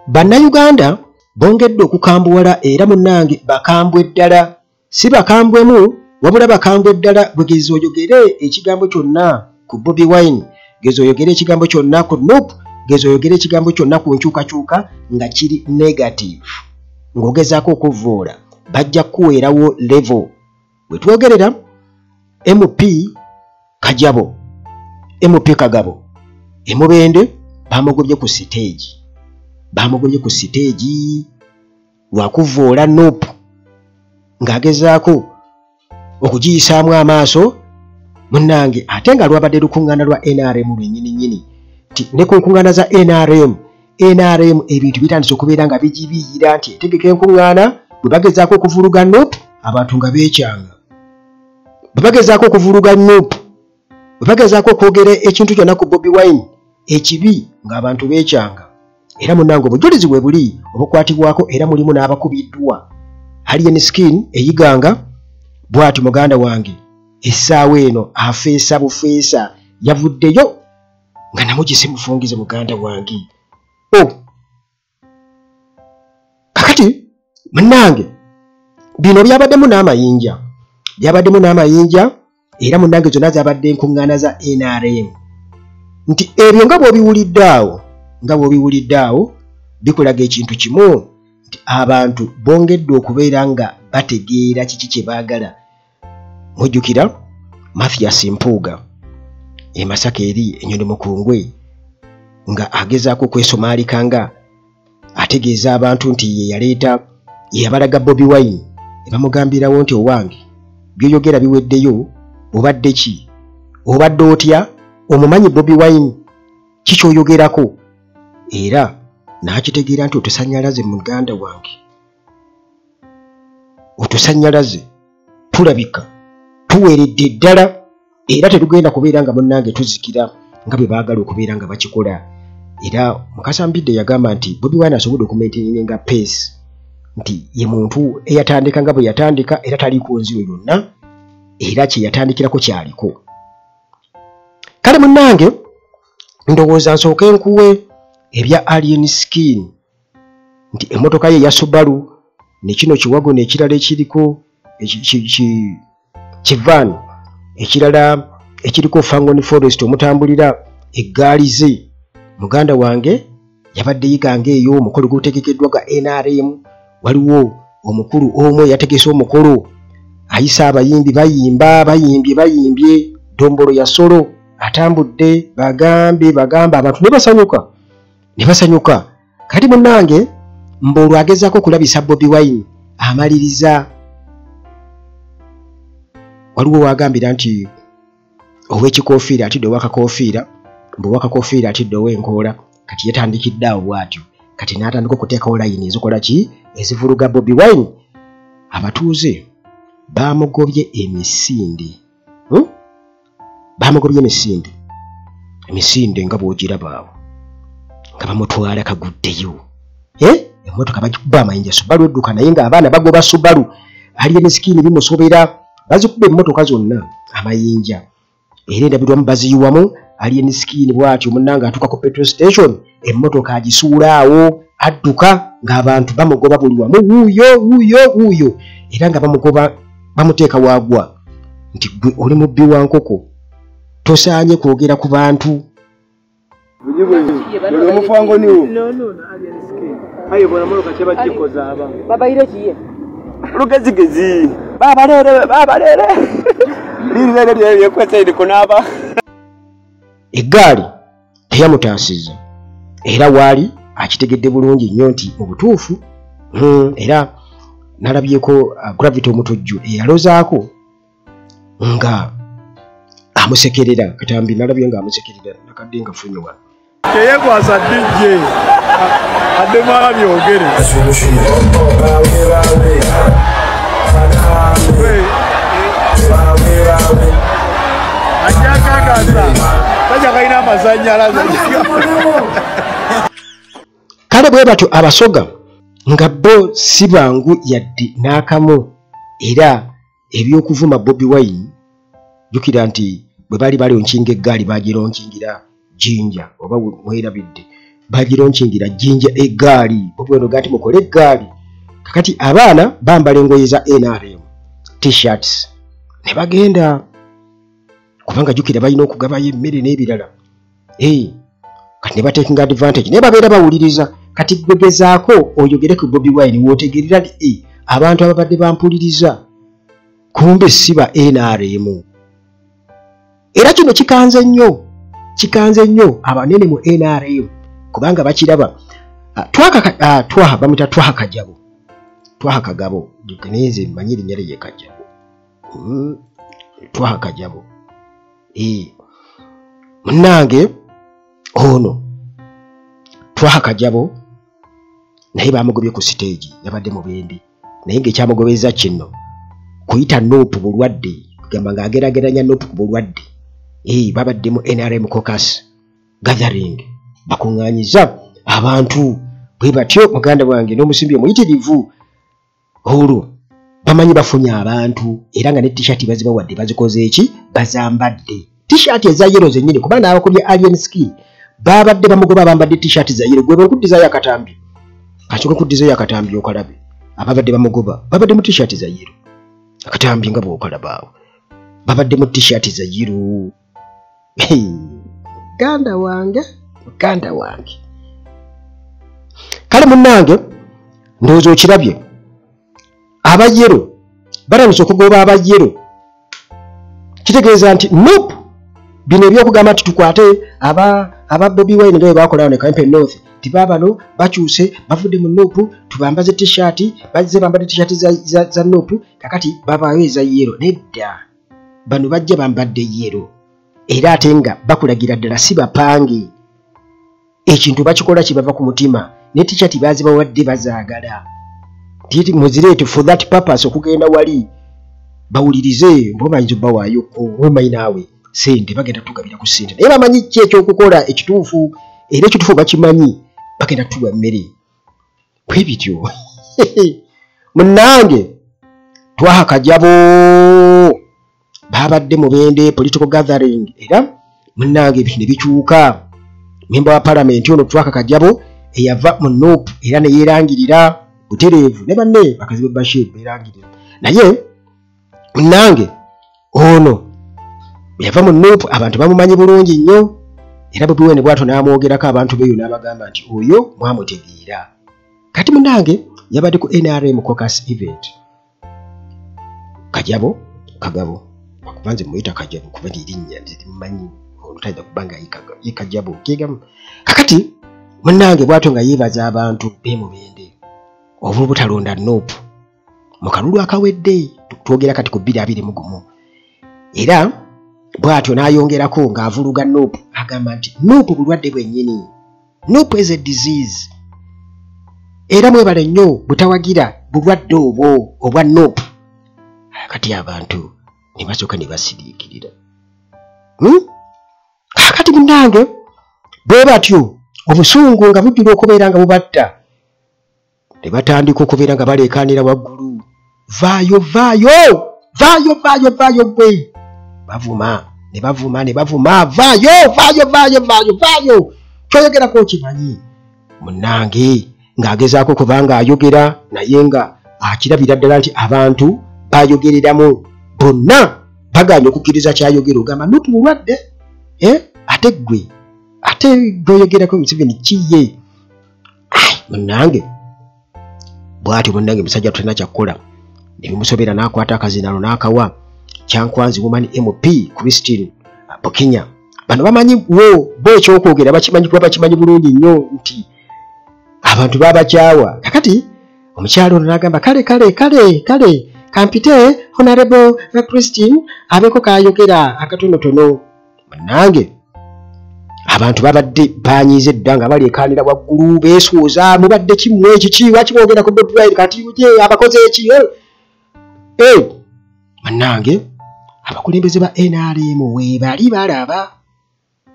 Bannayuganda bongedde okukambuwala era munnange bakambwe ddala, si bakambwemu wabula bakambwe ddala. Bwe geza oyogere ekigambo kyonna ku Bobi Wine, geza oyogere ekigambo kyonna ku NUP, geza oyogere ekigambo kyonna ku nkyukakyuka nga kiri negative, ng'ogezaako okuvvoola, bajja kukuweerawo level. We twogerera MP Kajabo, MP Kagabo Emubende bamugobye ku siteegi, bamugobye ku siteegi lwakuvvoola NUP ng'agezaako okugiyisaamu amaaso munnange, ate nga lwabadde lukuŋŋaana lwa NRM lwennyini nnyini. Nti ne ku nkuŋŋaana za NRM, NRM ebintu bitandise okubeera nga bigibiiyira nti etegeka enkuŋŋaana, bwe bagezaako okuvuluga NUP abantu nga beekyanga, bwe bagezaako okuvuluga NUP, bwe bagezaako okwogera ekintu kyonna ku Bobi Wine ekibi ng'abantu beekyanga. Era munnange obujulizi bwe buli obukwatibwako, era mulimu n'abakubiddwa. Alien Skin eyiganga bw'ati muganda wange essaawa eno afeesa bufeesa, yavuddeyo nga namugise mufungize muganda wange. Oh, kakati munnange bino byabaddemu n'amayinja, byabaddemu n'amayinja, era munnange zonna zabadde enkuŋŋaana za NRM. Nti ebyo nga bw'obiwulidde awo, nga bw'obiwulidde awo bikulaga ekintu kimu, nti abantu bongedde okubeera nga bategeera kiki kye baagala. Mujjukira Mathias Mpuuga e Masaka eri Enyondo Mukungwe nga agezaako okwesomaalika nga ategeeza abantu nti ye yaleeta, ye yabalaga Bobi Wine, ne bamugambirawo nti owange by'oyogera biweddeyo, obadde ki, obadde otya, omumanyi Bobi Wine, ki ky'oyogerako? Era n'akitegeera nti otusannyalaze muganda wange, otusannyalaze tulabika tuweredde ddala, era tetugenda kubeera nga munnange tuzikira nga bwe baagala okubeera nga bakikola. Era Mukasa Mbidde yagamba nti Bobi Wine asobodde okumaintaininga pace, nti ye muntu eyatandika nga bwe yatandika era taliiko nziro yonna, era kye yatandikirako kyaliko. Kale munnange ndowooza nsooke nkuwe ebya Alien Skin, nti emmotoka ye ya Subaru ne kino kiwago n'ekirala ekiriko kivan ekirala ekiriko Fangone Forest omutambulira eggaali ze, muganda wange yabadde yiganga eyo omukolo gutegekeddwa ga NRM. Waliwo omukulu omu yategese omukolo, ayisa abayimbi bayimba, bayimbye bayimbye, Dombolo ya solo atambudde, bagambe bagamba abantu ne basanyuka, ne basanyuka. Kati munnange mbolwa agezaako okulabisa Bobi Wine amaliriza, waliwo wagambira nti ow'ekikoofiira atidde ow'akakoofiira, mbu ow'akakoofiira atidde ow'enkoola. Kati yatandikidde awo bw'atyo, kati n'atandika okuteekawo layini ezikola ki, ezivuluga Bobi Wine. Abatuuze bamugobye emisinde, bamugobye emisinde, emisinde nga bw'ogiraba awo nga bamutwala kaguddeyo. Emmotoka bagikuba amayinja, Subaru edduka naye ng'abaana bagoba Subaru, Alien Skin bimusobera, bazikuba emmotoka zonna amayinja, era endabirwamu baziyiwamu. Alien Skin bw'atyo munnange atuuka ku petrol station, emmotoka agisuula awo, adduka ng'abantu bamugoba buli wamu, wuuyo wuuyo wuuyo, era nga bamugoba bamuteeka waagwa nti gwe oli mubbi wa nkoko, tosaanye kwogera ku bantu. Lugezigezi babalere babalere lirere lyekwese kunaaba. Eggaali teyamutaasizza, era waali akitegedde bulungi nnyo nti mu butuufu. Era nalabyeko Gravity Omutujju eyalozaako nga amusekerera, katambi nalabye nga amusekerera nakadde nga funye wano. Teyekwasa DJ addemu abyogere. Kale bwe batyo Abasoga nga bo si bangu yadde n'akamu, era eby'okuvuma Bobi Wine, jjukira nti bwe baali balonkinga eggaali bagironkingira Jinja, oba mwerabidde, Bagironkingira Jinja eggaali. Bobi Wine gati mukole eggaali. Kakati abaana bambala engoye za NRM t-shirts ne bagenda, kubanga jjukira balina okugabayo emmere n'ebirala. Kati ne batekinga advantage naye babeera bawuliriza. Kati gwegezaako oyogere ku Bobi Wine w'otegeerera nti abantu ababadde bampuliriza kumbe si ba NRM. Era kino kikanze nnyo, kikanze nnyo abanene mu NRM kubanga bakiraba. Twaha bamuyita Twaha Kajabo, Twaha Kagabo, nze mmanyi erinnya lye ye Kajabo. Twaha Kajabo. Munnange ono Twaha Kajabo naye bamugobye ku siteegi, yabadde Mubende, naye ng'ekyamugobeza kino kuyita NUP bulwadde, kugamba ng'ageraageranya NUP ku bulwadde. Babadde mu NRM caucus gathering, bakuŋŋaanyiza abantu bwe batyo muganda wange n'omusimbi omuyitirivu. Olwo bamanyi bafunye abantu era nga ne t-shirt bazibawadde, bazikoze eki, bazambadde t-shirt eza yellow zennyini, kuba n'abakubye Alien Skin babadde bamugoba bambadde t-shirt za yellow. Gwe bankuddizayo akatambi, kasooka kuddizayo akatambi okalabe, ababadde bamugoba babadde mu t-shirt za yellow. Akatambi nga bw'okalaba awo, babadde mu t-shirt za yellow. Muganda wange, muganda wange. Kale munnange ndowooza okirabye, aba yellow batandise okugoba aba yellow. Kitegeeza nti NUP bino ebyokugamba nti tukwate aba Bobi Wine nga bwe bakola wano e Kawempe North, nti baabano bakyuse bavudde mu NUP, tubambaze t-shirt, bazze bambadde t-shirt za NUP, kakati babaayo eza yellow. Nedda, bano bajja bambadde yellow era ate nga bakulagira ddala si bapange, ekintu bakikola kibava ku mutima, ne t-shirt bazibawadde bazaagala nti muzireete for that purpose, okugenda wali bawulirize mbo bayinza obbawaayo wemanyi naawe sente bagenda tugabira ku ssente, naye bamanyi ki ekyokukola ekituufu, era ekituufu bakimanyi, bagenda tuwa mmere. Bwe bityo munnange Twaha Kajabo babadde Mubende political gathering, era munnange ebintu ne bikyuka. Memba wa palamenti ono Twaha Kajabo eyava mu NUP era ne yeerangirira butereevu ne banne bakazi be Bashir beerangirira, naye munnange ono yava mu NUP abantu bamumanyi bulungi nnyo, era Bobi Wine bw'atyo n'amwogerako abantu beeyo n'abagamba nti oyo mwamutegeera. Kati munnange yabadde ku NRM caucus event. Kajabo Kagabo, kuba nze muyita Kajabo kuba erinnya nze limmanyi, ono tayinza kuba nga ye Kajabo kegamu. Kakati munnange bw'atyo nga yeebaza abantu b'e Mubende olw'obutalonda NUP mu kalulu akawedde, twogera kati ku 2021. Era bw'atyo n'ayongerako ng'avuluga NUP, agamba nti NUP bulwadde bwennyini, NUP is a disease, era mwebale nnyo butawagira bulwadde obwo obwa NUP. Kati abantu ne basooka ne basiriikirira. Kakati munnange bwe batyo obusungu nga bujjula okubeera nga bubatta, ne batandika okubeera nga baleekaanira waggulu, vaayo vaayo vaayo vaayo vaayo gwe. Bavuma ne bavuma ne bavuma, vaayo vaayo vaayo vaayo vaayo, kyoyogerako okimanyi. Munnange ng'agezaako kubanga ayogera naye nga akirabira ddala nti abantu bayogereramu bonna bagaanye okukkiriza kyayogera. Ogamba NUP mulwadde, ate ggwe ate gweyogerako Museveni kiye. Munnange bw'atyo munnange musajja talina kyakukola, ne bimusobera n'akwata akazinalo n'akawa Kyankwanzi Woman MP Christine Bukinya. Bano bamanyi wo bo ekyokwogera bakimanyi, kuba bakimanyi bulungi nnyo nti abantu babakyawa. Kakati omukyalo ono n'agamba kale kale kale kale kampite Honorable Christine abeeko kayogera akatonotono. Munnange abantu babadde banyiize dda nga baleekaanira waggulu, beesuuza mubadde kimmwe ekiki, lwaki mwogera ku Bobi Wine, kati uje abakoze eki? Munnange abakulembeze ba NRM weebali balaba,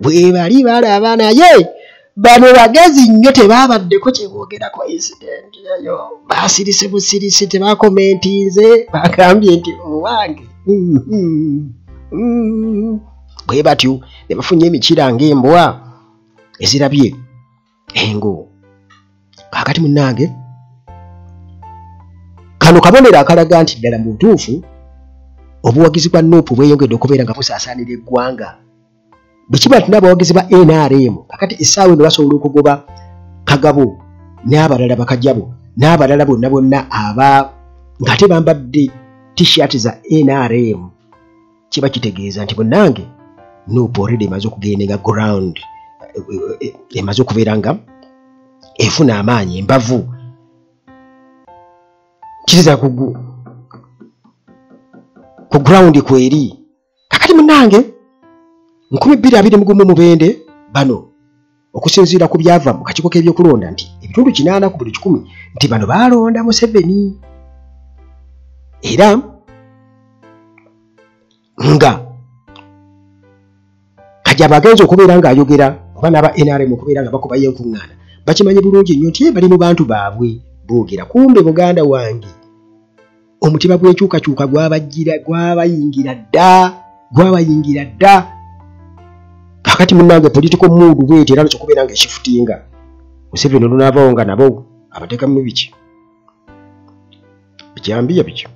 weebali balaba, naye bano bagezi nnyo tebabaddeko kye boogerako incident eyo, basirise busirisi, tebakomentinze, bagambye nti owange bwe batyo ne bafunye emikira ng'embwa ezirabye Engo kaakati munnange kano kabonero akalaga nti ddala mu butuufu obuwagizi bwa NUP bweyongedde okubeera nga busaasaanira eggwanga. Bwe kiba nti n'abawagizi ba NRM kakati essaawa eno basobola okugoba Kagabo n'abalala bakajabo n'abalala bonna bonna aba ng'ate bambadde t-shirt za NRM, kiba kitegeeza nti munnange NUP already emaze okugenda ground, emaze okubeera nga efuna amaanyi embavu kiriza ku ground kweri. Kakati munnange 2021 Mubende bano okusinziira ku byava mu kakiiko k'ebyokulonda nti ebitundu 8 ku buli 1 nti bano baalonda Museveni, era nga Kajabo agenze okubeera ng'ayogera oba n'aba NRM okubeera nga bakubayo enkuŋŋaana, bakimanyi bulungi nnyo nti bali mu bantu baabwe boogera. Kumbe muganda wange omutima gw'enkyukakyuka gwabajjira, gwabayingira dda. Kakati munnange political mood bweti era okubeera nga eshifutinga. Museveni olunaavaawo nga nabo abateekamu biki bijambiya biki.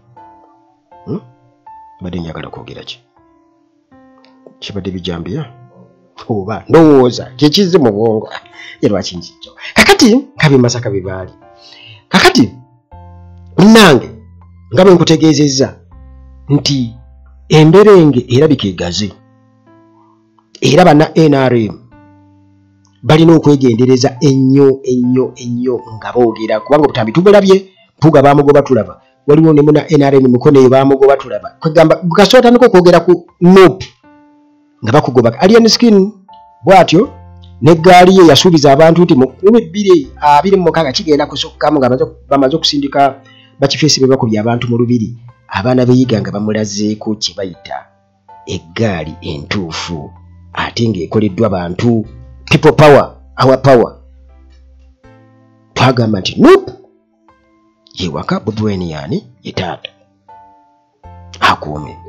Mbadde njagala kwogera ki kibadde bijambiya oba ndowooza kyekizze mu bwongo ye lwaki nkijja. Kakati nga Masaka bye baali. Kakati munnange nga bwe nkutegeezezza nti emberenge erabika egaze, era banna NRM balina okwegendereza ennyo ennyo ennyo nga boogera, kubanga obutambi tubulabye. Mpuuga baamugoba tulaba, waliwo ne muna NRM Mukono eyo baamugoba tulaba. Kwegamba kasita otandika okwogera ku NUP nga bakugoba. Alien Skin bw'atyo n'eggaali ye yasuubiza abantu nti mu 2026 kigenda kusukkamu nga bamaze okusindika bakifeesi be bakubye abantu mu Lubiri. Abaana beeyiga nga bamulazeeko kye bayita eggaali entuufu ate ng'ekoleddwa bantu, people power, our power. Twagamba nti NUP ye waka, Bobi Wine yaani ye taata akuume.